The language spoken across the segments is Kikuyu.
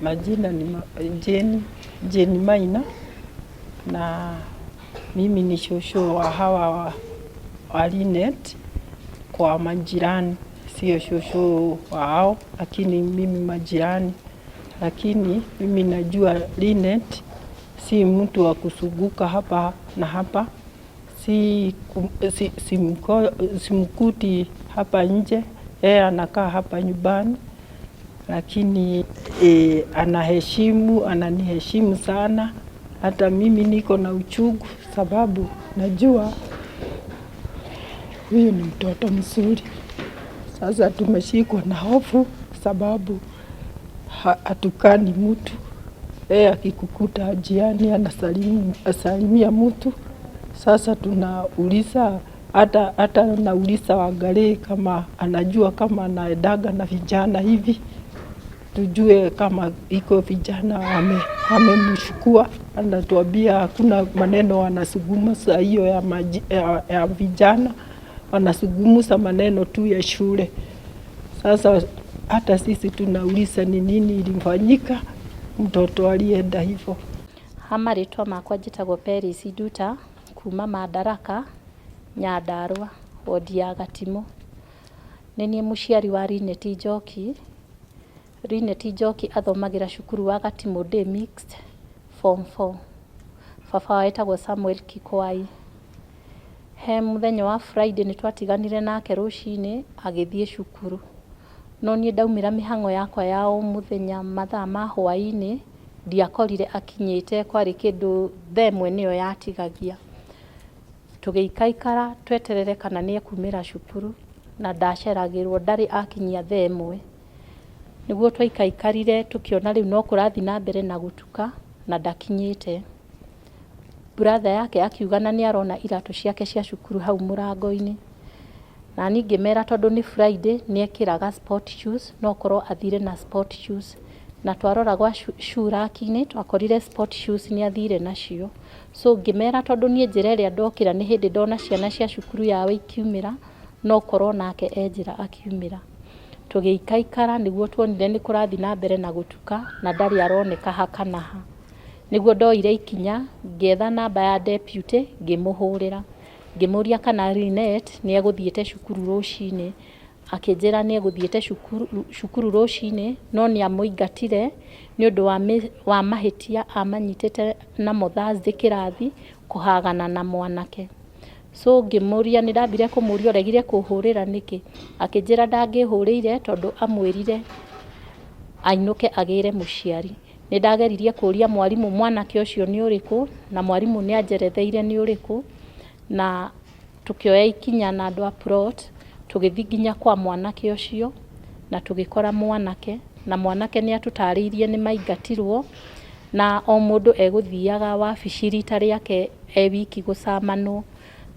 Majina ni Jane, Jane Maina, na mimi ni shosho wa hawa wa Linet kwa majirani, sio shosho wao, lakini mimi majirani. Lakini mimi najua Linet si mtu wa kusunguka hapa na hapa, si, simkuti hapa nje, yeye anakaa hapa nyumbani, lakini anaheshimu, ananiheshimu sana. Hata mimi niko na uchungu sababu najua huyu ni mtoto mzuri. Sasa tumeshikwa na hofu sababu hatukani mtu. Yeye akikukuta njiani anasalimu, asalimia mtu. Sasa tunauliza hata nauliza Wangarĩ kama anajua kama anaendaga na vijana hivi, tujue kama iko vijana amemchukua. Anatuambia hakuna maneno wanazungumza hiyo ya vijana, wanazungumza maneno tu ya shule. Sasa hata sisi tunauliza ni nini ilifanyika, mtoto alienda hivyo. Ha marĩtwa makwa njĩtagwo Peris Nduta kuma Madaraka, Nyandarua, wodi ya Gatimũ. Nĩ niĩ mũciari wa Linet Njoki. Linet Njoki athomagĩra cukuru wa Gatimũ Day Mixed form 4. Baba wao etagwo Samuel Kikwai. He mũthenya wa Friday nĩ twatiganire nake rũcinĩ agĩthiĩ cukuru. No niĩ ndaumĩra mĩhang'o yakwa ya o mũthenya mathaa ma hwaĩ-inĩ ndiakorire akinyĩte, kwarĩ kĩndũ thaa ĩmwe nĩyo yatigagia. Tũgĩikaikara tweterere kana nĩ ekumĩra cukuru na ndaceragĩrwo, ndarĩ akinyia thaa ĩmwe. Nĩguo twaikaikarire tũkĩona rĩu no kũrathiĩ na mbere na gũtuka na ndakinyĩte. Brother yake akiuga na nĩ arona iratũ ciake cia cukuru hau mũrango-inĩ. Na niĩ ngĩmera tondũ nĩ Friday nĩ ekĩraga sport shoes, no korwo athire na sport shoes. Na twarora gwa shoe rack-inĩ twakorire sport shoes nĩ athire nacio. So ngĩmera tondũ niĩ njĩra ĩrĩa ndokĩra nĩ hĩndĩ ndona ciana cia cukuru yao ikiumĩra, no korwo nake e njĩra akiumĩra. Tũgĩikaikara nĩguo tuonire nĩ kũrathiĩ na mbere na gũtuka na ndarĩ aroneka ha kana ha. Nĩguo ndoire ikinya ngĩetha namba ya deputy ngĩmũhũrĩra. Ngĩmũria kana Linet nĩ egũthiĩte cukuru rũcinĩ. Akĩnjĩra nĩ egũthiĩte cukuru rũcinĩ no nĩ amũingatire nĩ ũndũ wa mahĩtia amanyitĩte namo Thursday kĩrathi kũhagana na mwanake. So ngĩmũria, nĩ ndambire kũmũria ũregire kũhũrĩra nĩkĩ? Akĩnjĩra ndangĩhũrĩire tondũ amwĩrire ainũke agĩre mũciari. Nĩ ndageririe kũria mwarimũ mwanake ũcio nĩ ũrĩkũ, na mwarimũ nĩ anjeretheire nĩ ũrĩkũ, na tũkĩoya ikinya na andũ a plot tũgĩthiĩ nginya kwa mwanake ũcio na tũgĩkora mwanake, na mwanake nĩ atũtarĩirie nĩ maingatirwo na o mũndũ egũthiaga wabici rita rĩake e wiki gũcamanwo.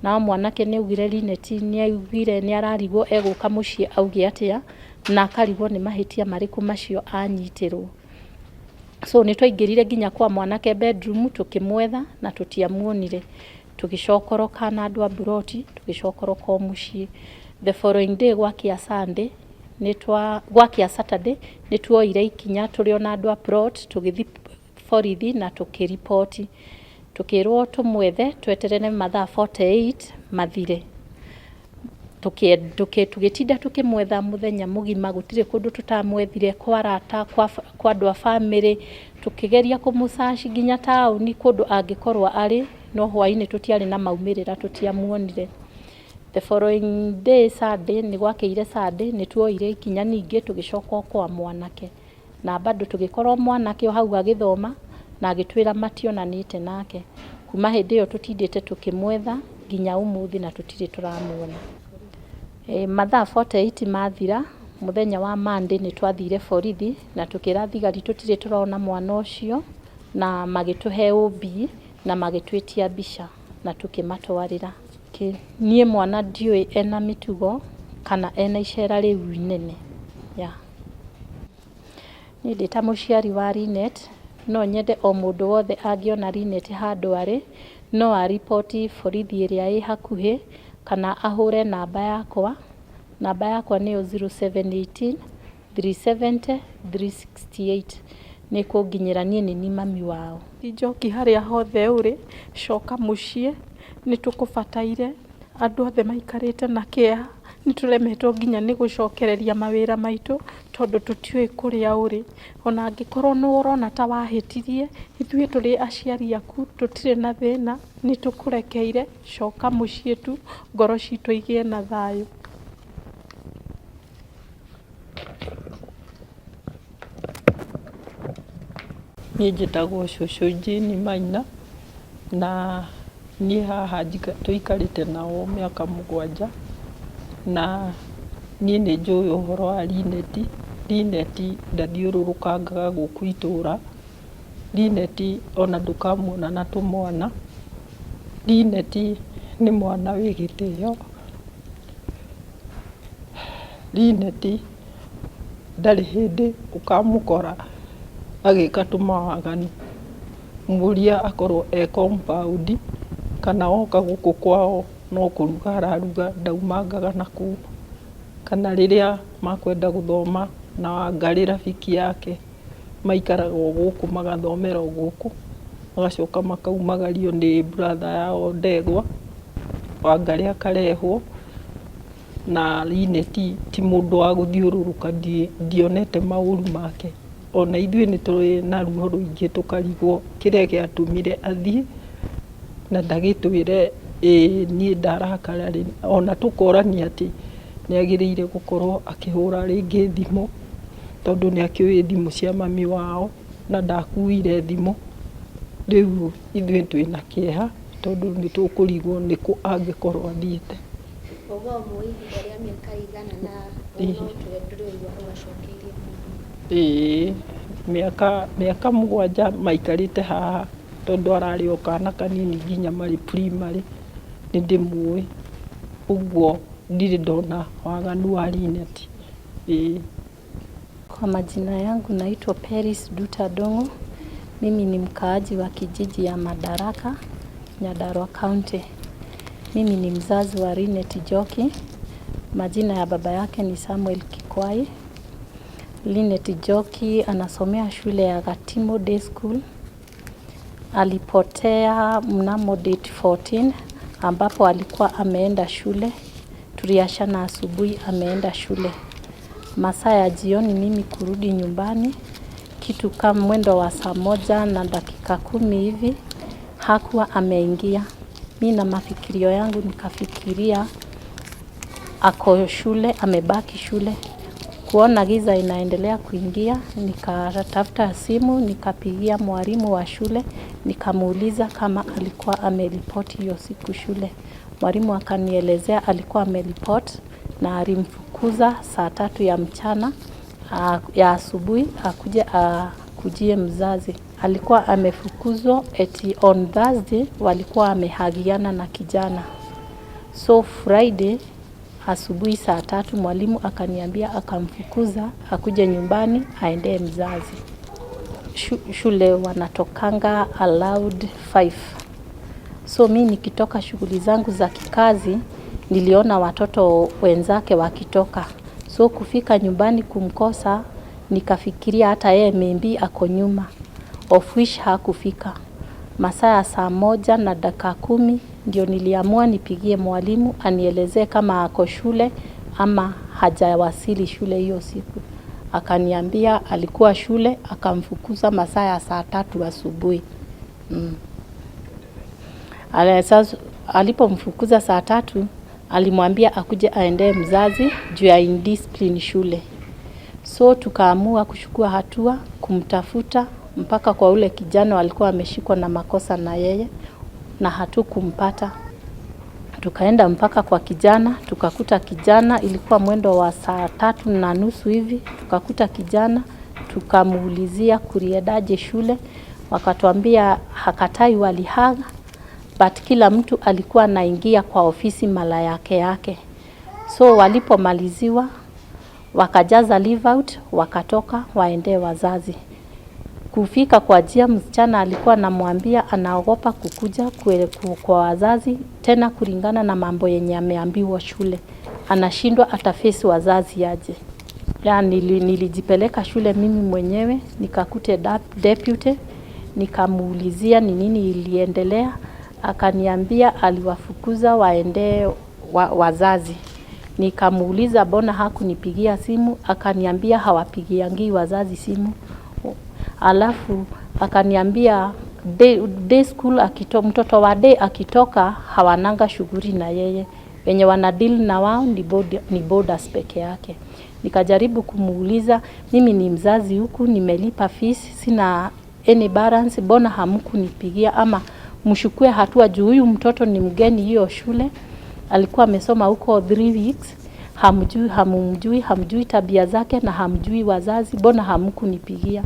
Nao mwanake nĩ augire Linet nĩ augire nĩ ararigwo egũka mũciĩ auge atĩa, na akarigwo nĩ mahĩtia marĩkũ macio anyitĩrwo. So nĩ twaingĩrire nginya kwa mwanake bedroom tũkĩmwetha na tũtiamuonire. Tũgĩcokoroka na andũ a buroti tũgĩcokoroka o mũciĩ. The following day gwakĩa Sunday, gwakĩa Saturday nĩ tuoire ikinya tũrĩ ona andũ a plot tũgĩthiĩ borithi na tũkĩriboti. Tũkĩrwo tũmwethe tweterere mathaa 48 mathire. Tũgĩtinda tũkĩmwetha mũthenya mũgima, gũtirĩ kũndũ tũtamwethire, kwa arata, kwa andũ a bamĩrĩ, tũkĩgeria kũmũ-search nginya taũni kũndũ angĩkorwo arĩ, no hwainĩ tũtiarĩ na maumĩrĩra, tũtiamuonire. The following day Sunday, nĩ gwakĩire Sunday, nĩ tuoire ikinya ningĩ tũgĩcoka o kwa mwanake. Na bado tũgĩkora mwanake o hau agĩthoma na agĩtwĩra mationanĩte nake. Kuma hĩndĩ ĩyo tũtindĩte tũkĩmwetha nginya ũmũthĩ na tũtirĩ tũramuona. Mathaa 48 mathira, mũthenya wa Monday nĩ twathire borithi na tũkĩra thigari tũtirĩ tũrona mwana ũcio, na magĩtũhe OB na magĩtwĩtia mbica na tũkĩmatwarĩra. Niĩ mwana ndiũĩ ena mĩtugo kana ena icera rĩu inene. Yeah. Niĩ ndĩ ta mũciari wa Linet, no nyende o mũndũ wothe angĩona Linet handũ arĩ, no ariboti borithi ĩrĩa ĩ hakuhĩ kana ahũre namba yakwa. Namba yakwa nĩyo 0718 370 368. Nĩ kũnginyĩra niĩ nĩ niĩ mami wao. Njoki harĩa hothe ũrĩ, coka mũciĩ, nĩ tũkũbataire, andũ othe maikarĩte na kĩeha, nĩ tũremetwo nginya nĩ gũcokereria mawĩra maitũ tondũ tũtiũĩ kũrĩa ũrĩ. Ona angĩkorwo nĩ ũrona ta wahĩtirie, ithuĩ tũrĩ aciari aku tũtirĩ na thĩna, nĩ tũkũrekeire, coka mũciĩ tu, ngoro citũ igĩe na thayũ. Niĩ njĩtagwo cũcũ Jane Maina, na niĩ haha tũikarĩte nao mĩaka 7, na niĩ nĩ njũĩ ũhoro wa Linet. Linet ndathiũrũrũkangaga gũkũ itũra, Linet ona ndũkamuona na tũmwana, Linet nĩ mwana wĩ gĩtĩo, Linet ndarĩ hĩndĩ ũkamũkora agĩka tũmawaganu. Mũrie akorwo e compound kana oka gũkũ kwao no kũruga araruga ndaumangaga nakũu, kana rĩrĩa makwenda gũthoma na Wangarĩ rafiki yake maikaraga o gũkũ magathomera o gũkũ, magacoka makaumagario nĩ brother yao Ndegwa, Wangarĩ akarehwo, na Linet ti mũndũ wa gũthiũrũrũka, ndionete maũru make. Ona ithuĩ nĩ tũrĩ na ruo rũingĩ tũkarigwo kĩrĩa gĩatũmire athiĩ na ndagĩtwĩre ĩĩ niĩ ndarakara rĩ, ona tũkorania atĩ nĩ agĩrĩire gũkorwo akĩhũra rĩngĩ thimũ tondũ nĩ akĩũĩ thimũ cia mami wao na ndakuire thimũ. Rĩu ithuĩ twĩna kĩeha tondũ nĩ tũkũrigwo nĩkũ angĩkorwo athiĩte. Wauga ũmũĩ ihinda rĩa mĩaka ĩigana na no ũtwĩre ndũrĩ waigua ũgacokeirie mwana? Ĩĩ, mĩaka 7 maikarĩte haha tondũ ararĩ o kana kanini nginya marĩ primary nĩ ndĩmũĩ, ũguo ndirĩ ndona waganu wa Linet. Ĩĩ. Kwa majina yangu naitwa Peris Duta Dongo. Mimi ni mkaaji wa kijiji ya Madaraka, Nyandarua County. Mimi ni mzazi wa Linet Njoki. Majina ya baba yake ni Samuel Kikwai. Linet Njoki anasomea shule ya Gatimo Day School. Alipotea mnamo date 14 ambapo alikuwa ameenda shule. Tuliachana asubuhi ameenda shule. Masaa ya jioni mimi kurudi nyumbani kitu kama mwendo wa saa 1:10 hivi hakuwa ameingia. Mi na mafikirio yangu nikafikiria ako shule, amebaki shule. Kuona giza inaendelea kuingia, nikatafuta simu, nikapigia mwalimu wa shule, nikamuuliza kama alikuwa ameripoti hiyo siku shule. Mwalimu akanielezea alikuwa ameripoti na alimfukuza saa 3 ya mchana ya asubuhi akuje akujie mzazi. Alikuwa amefukuzwa eti on Thursday walikuwa wamehagiana na kijana. So Friday asubuhi saa 3 mwalimu akaniambia akamfukuza akuje nyumbani aendee mzazi. Shule wanatokanga allowed 5. So mi nikitoka shughuli zangu za kikazi niliona watoto wenzake wakitoka. So kufika nyumbani kumkosa nikafikiria hata yeye maybe ako nyuma, of which hakufika. Masaa ya saa 1:10 ndio niliamua nipigie mwalimu anielezee kama ako shule ama hajawasili shule hiyo siku. Akaniambia alikuwa shule akamfukuza masaa ya saa 3 asubuhi. Alipomfukuza saa 3 alimwambia akuje aendee mzazi juu ya indiscipline shule. So tukaamua kuchukua hatua kumtafuta mpaka kwa ule kijana alikuwa ameshikwa na makosa na yeye, na hatukumpata. Tukaenda mpaka kwa kijana, tukakuta kijana, ilikuwa mwendo wa saa 3:30 hivi, tukakuta kijana, tukamuulizia kuliendaje shule, wakatuambia hakatai walihaga, but kila mtu alikuwa anaingia kwa ofisi mara yake yake. So walipomaliziwa wakajaza leave out, wakatoka waende wazazi. Kufika kwa njia, msichana alikuwa anamwambia anaogopa kukuja kwa wazazi tena kulingana na mambo yenye ameambiwa shule. Anashindwa ataface wazazi aje. Ya, nilijipeleka shule mimi mwenyewe, nikakute deputy, nikamuulizia ni nini iliendelea, akaniambia aliwafukuza waende wazazi. Nikamuuliza bona hakunipigia simu, akaniambia hawapigiangi wazazi simu. Alafu akaniambia day school mtoto wa day akitoka hawananga shughuli na yeye, wenye wana deal na wao ni boarders peke yake. Nikajaribu kumuuliza, mimi ni mzazi huku, nimelipa fees, sina any balance, bona hamkunipigia ama mshukue hatua juu huyu mtoto ni mgeni hiyo shule, alikuwa amesoma huko 3 weeks, hamumjui, hamjui tabia zake na hamjui wazazi, bona hamkunipigia.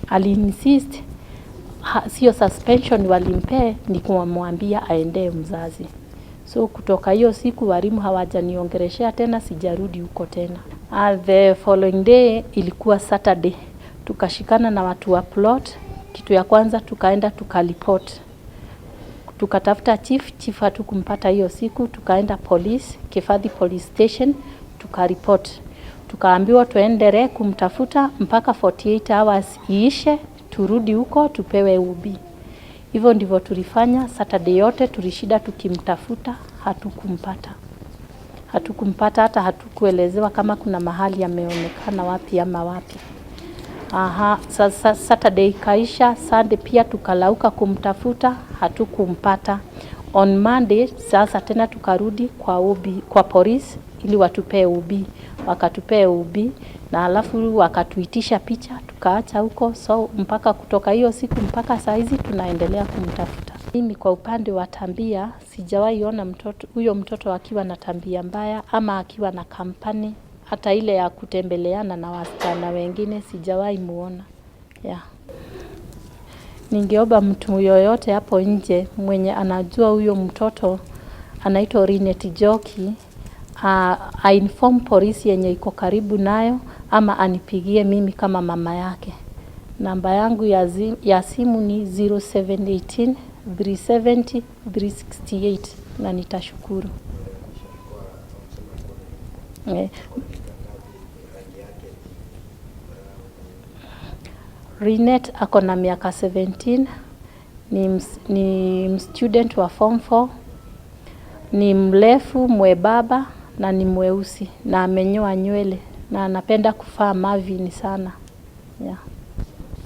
Aliinsist sio suspension walimpee, ni kumwambia aendee mzazi. So kutoka hiyo siku walimu hawajaniongeleshea tena, sijarudi huko tena. The following day ilikuwa Saturday, tukashikana na watu wa plot. Kitu ya kwanza tukaenda tukaripoti, tukatafuta chief hatukumpata hiyo siku, tukaenda police, Kifathi police station tukaripoti. Tukaambiwa tuendelee kumtafuta mpaka 48 hours iishe, turudi huko tupewe ubi. Hivyo ndivyo tulifanya. Saturday yote tulishida tukimtafuta, hatukumpata. Hatukumpata, hata hatukuelezewa kama kuna mahali ameonekana wapi ama wapi. Aha, sasa Saturday ikaisha, Sunday pia tukalauka kumtafuta, hatukumpata. On Monday sasa tena tukarudi kwa ubi, kwa polisi ili watupee ubi. Wakatupee ubi na alafu wakatuitisha picha tukaacha huko. So mpaka kutoka hiyo siku mpaka saa hizi tunaendelea kumtafuta. Mimi kwa upande wa tabia sijawahi ona huyo mtoto akiwa na tabia mbaya ama akiwa na kampani hata ile ya kutembeleana na wasichana wengine sijawahi muona. Yeah. Ningeomba mtu yoyote hapo nje mwenye anajua huyo mtoto anaitwa Linet Njoki, a inform polisi yenye iko karibu nayo ama anipigie mimi kama mama yake. Namba yangu ya simu ni 0718 370 368 na nitashukuru. Linet ako na miaka 17, ni student wa form 4, ni mrefu mwebaba na ni mweusi na amenyoa nywele na anapenda kuvaa Marvin sana. Yeah.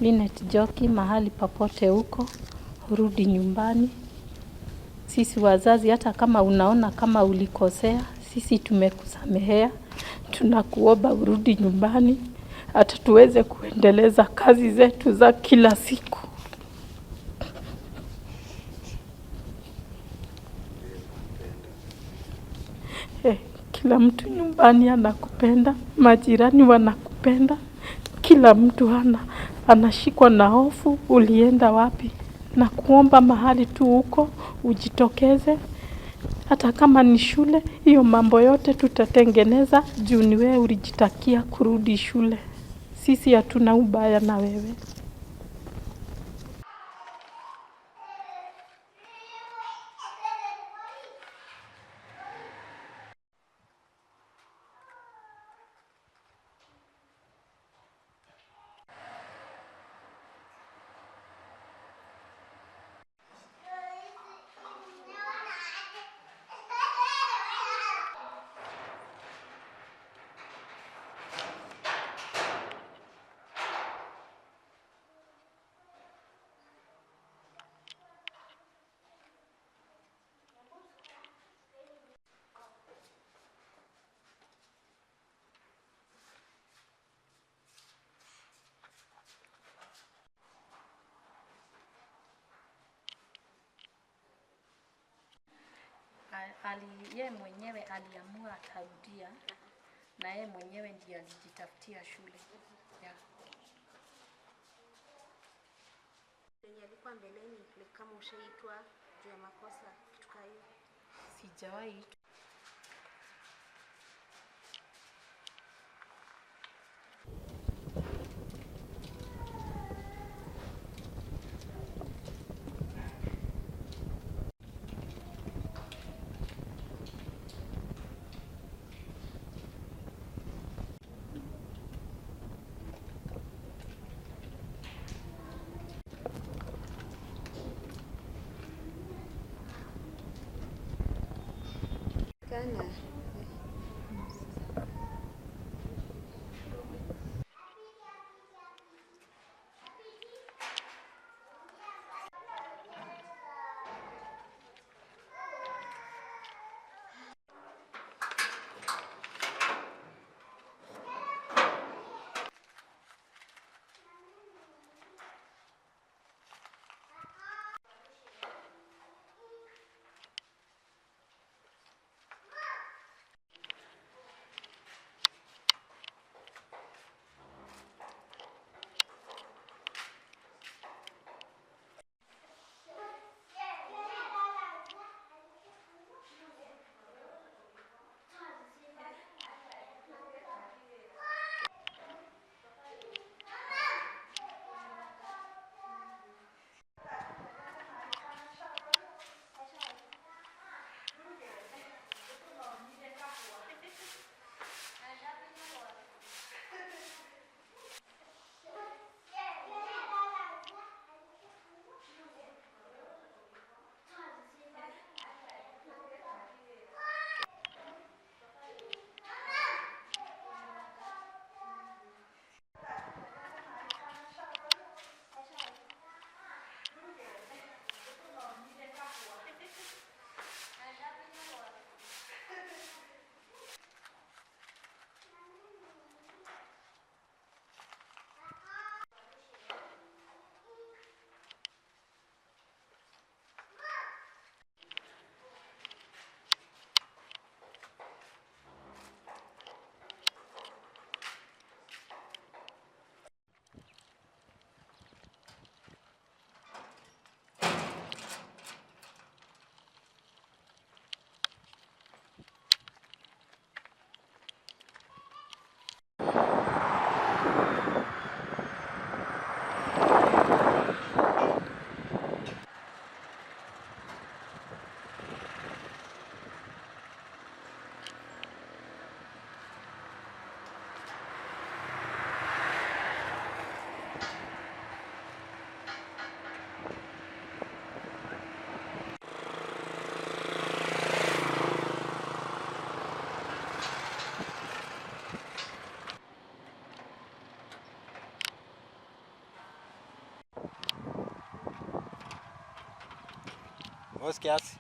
Linet Njoki, mahali popote huko, rudi nyumbani. Sisi wazazi, hata kama unaona kama ulikosea, sisi tumekusamehea. Tunakuomba urudi nyumbani hata tuweze kuendeleza kazi zetu za kila siku. Kila mtu nyumbani anakupenda, majirani wanakupenda, kila mtu anashikwa na hofu ulienda wapi. Na kuomba mahali tu huko ujitokeze, hata kama ni shule, hiyo mambo yote tutatengeneza juu ni wewe ulijitakia kurudi shule. Sisi hatuna ubaya na wewe. Ye mwenyewe aliamua atarudia na ye mwenyewe ndiye alijitafutia shule. Yeah. Yenye alikuwa mbeleni ni kama ushaitwa juu ya makosa kitu kama hiyo? Sijawahi. Kana. Boss kiasi.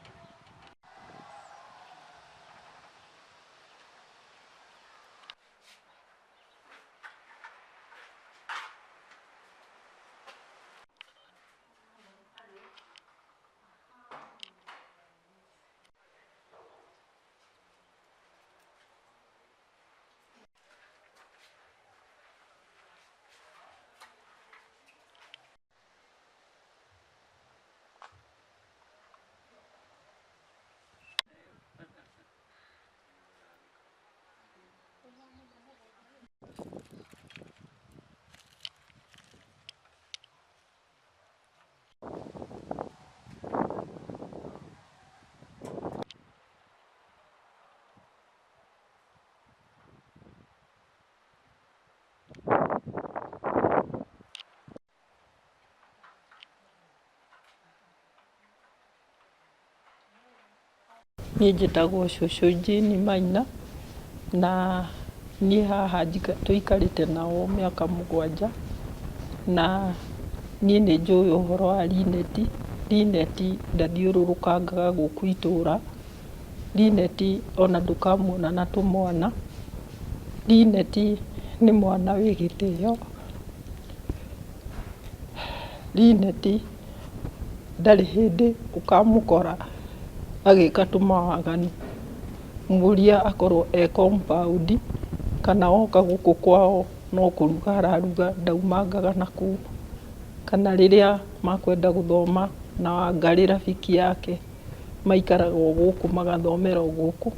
Niĩ njĩtagwo cũcũ Jane Maina, na niĩ haha tũikarĩte nao mĩaka 7, na niĩ nĩ njũĩ ũhoro wa Linet. Linet ndathiũrũrũkangaga gũkũ itũra, Linet ona ndũkamuona na tũmwana, Linet nĩ mwana wĩ gĩtĩo, Linet ndarĩ hĩndĩ ũkamũkora agĩka tũmawaganu, mũrie akorwo e compound kana oka gũkũ kwao no kũruga araruga ndaumangaga nakũu, kana rĩrĩa makwenda gũthoma na Wangarĩ rafiki yake maikaraga o gũkũ magathomera o gũkũ,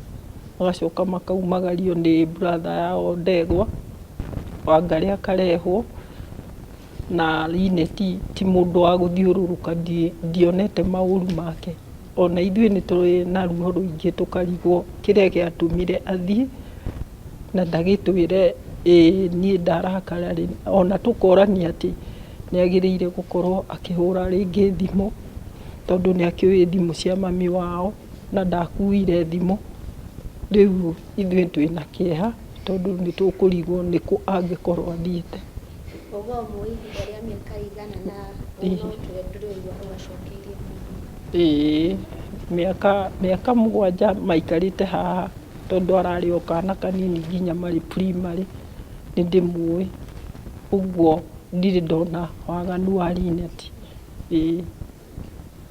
magacoka makaumagario nĩ brother yao Ndegwa, Wangarĩ akarehwo, na Linet ti mũndũ wa gũthiũrũrũka, ndionete maũru make. Ona ithuĩ nĩ tũrĩ na ruo rũingĩ tũkarigwo kĩrĩa gĩatũmire athiĩ na ndagĩtwĩre ĩĩ niĩ ndarakara rĩ, ona tũkorania atĩ nĩ agĩrĩire gũkorwo akĩhũra rĩngĩ thimũ, tondũ nĩ akĩũĩ thimũ cia mami wao na ndakuire thimũ. Rĩu ithuĩ twĩna kĩeha tondũ nĩ tũkũrigwo nĩkũ angĩkorwo athiĩte. Ũga ũmũĩ ihinda rĩa mĩaka ĩigana na no ũtwĩre ndũrĩ ũraigua ũgacokeirie mũndũ? Ĩĩ, mĩaka mĩaka mũgwanja maikarĩte haha tondũ ararĩ o kana kanini nginya marĩ primary nĩ ndĩmũĩ. Ũguo ndirĩ ndona waganu wa Linet. Ĩĩ.